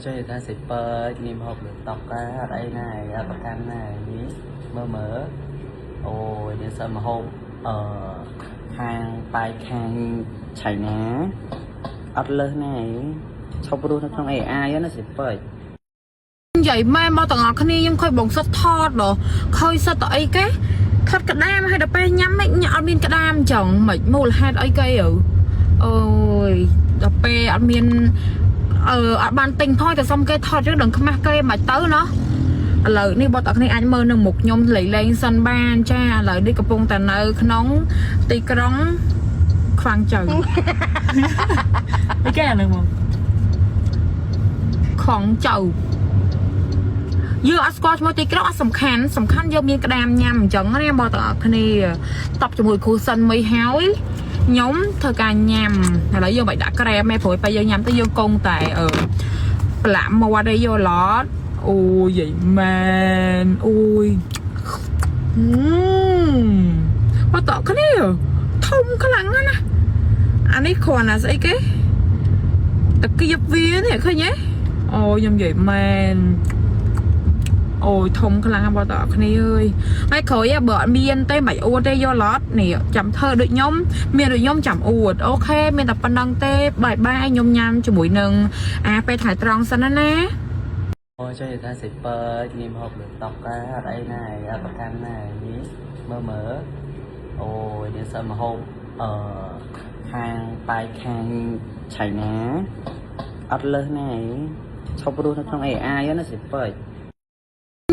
ចុយថាសិពើញៀមហូបលើតុកអត់អីណាអត់ប្រកាន់ណានេះមើលមើលអូយនេះសើមហូបអឺខាងបាយខាងឆៃណាអត់លើសណាឈប់រស់នៅក្នុង AI ណាសិពើ និយាយម៉ែមកទាំងអស់គ្នាខ្ញុំឃើញបងសិតថតដល់ឃើញសិតតអីគេថតក្តាមហើយដល់ពេលញ៉ាំមិនញ៉ាំអត់មានក្តាមអញ្ចឹងមិនមូលហេតុអីគេអើអូយដល់ពេលអត់មានអឺអត់បានទិញផងតែសុំគេថតយើងដឹងខ្មាស់គេមិនទៅណោះឥឡូវនេះបងទាំងគ្នាអាចមើលនៅមុខខ្ញុំលេងលេងសិនបានចាឥឡូវនេះកំពុងតែនៅក្នុងទីក្រុងខ្វាងចៅ អីគេអានឹងមក ខងចៅយើងអត់ស្គាល់ឈ្មោះទីក្រុងអត់សំខាន់សំខាន់យើងមានក្តាមញ៉ាំអញ្ចឹងណាបងទាំងអស់គ្នាតបជាមួយគ្រូសិនមួយហើយខ្ញុំធ្វើការញ៉ាំឥឡូវយើងមិនដាក់ក្រែមទេព្រោះពេលយើងញ៉ាំទៅយើងគង់តែអឺប្រឡាក់មាត់ឯយល់អត់អូយយមែនអូយហឹមបងតគ្នាធំខ្លាំងណាស់ណាអានេះគ្រាន់តែស្អីគេ តាគៀបវានេះឃើញទេអូខ្ញុំនិយាយមែនអូយធំខ្លាំងណាស់បងតើគ្នាអើយហើយក្រោយបើអត់មានទេមិនអួតទេយល់អត់នេះចាំធ្វើដូចខ្ញុំមានដូចខ្ញុំចាំអួត OK មានតែប៉ុណ្្នឹងទេបាយបាយខ្ញុំញ៉ាំជាមួយនឹងអាពេលថ្ងៃត្រង់សិនណាណា អូចុយថាសិពើញៀមហូបលើតុកអត់អីណាអត់ប្រកាន់ណានេះមើលមើលអូយនេះសើមហូបអឺខាងបាយខាងឆៃណាអត់លើសណាឈប់រស់នៅក្នុង AI ណាសិពើ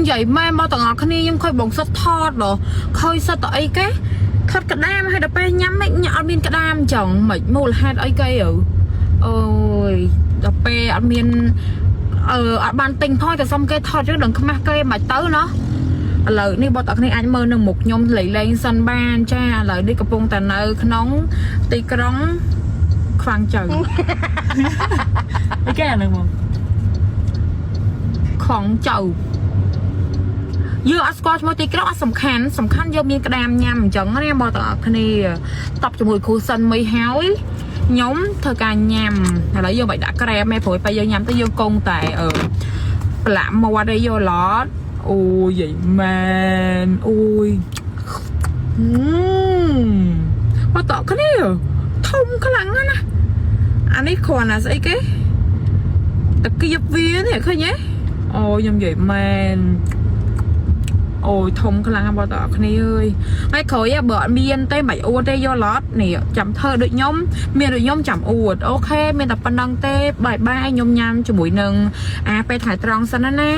និយាយម៉ែមកទាំងអស់គ្នាខ្ញុំឃើញបងសិតថតដល់ឃើញសិតតអីគេថតក្តាមហើយដល់ពេលញ៉ាំមិនញ៉ាំអត់មានក្តាមអញ្ចឹងមិនមូលហេតុអីគេអើអូយដល់ពេលអត់មានអឺអត់បានទិញផងតែសុំគេថតយើងដឹងខ្មាស់គេមិនទៅណោះឥឡូវនេះបងទាំងគ្នាអាចមើលនៅមុខខ្ញុំលេងលេងសិនបានចាឥឡូវនេះកំពុងតែនៅក្នុងទីក្រុងខ្វាងចៅ អីគេអានឹងមក ខងចៅយើងអត់ស្គាល់ឈ្មោះទីក្រុងអត់សំខាន់សំខាន់យើងមានក្តាមញ៉ាំអញ្ចឹងណាបងទាំងអស់គ្នាតបជាមួយគ្រូសិនមួយហើយខ្ញុំធ្វើការញ៉ាំឥឡូវយើងមិនដាក់ក្រែមទេព្រោះពេលយើងញ៉ាំទៅយើងគង់តែអឺប្រឡាក់មាត់ឯយល់អត់អូយយមែនអូយហឹមបងតគ្នាធំខ្លាំងណាស់ណាអានេះគ្រាន់តែស្អីគេ តាគៀបវានេះឃើញទេអូខ្ញុំនិយាយមែនអូយធំខ្លាំងណាស់បងតើគ្នាអើយហើយក្រោយបើអត់មានទេមិនអួតទេយល់អត់នេះចាំធ្វើដូចខ្ញុំមានដូចខ្ញុំចាំអួត OK មានតែប៉ុណ្្នឹងទេបាយបាយខ្ញុំញ៉ាំជាមួយនឹងអាពេលថ្ងៃត្រង់សិនណាណា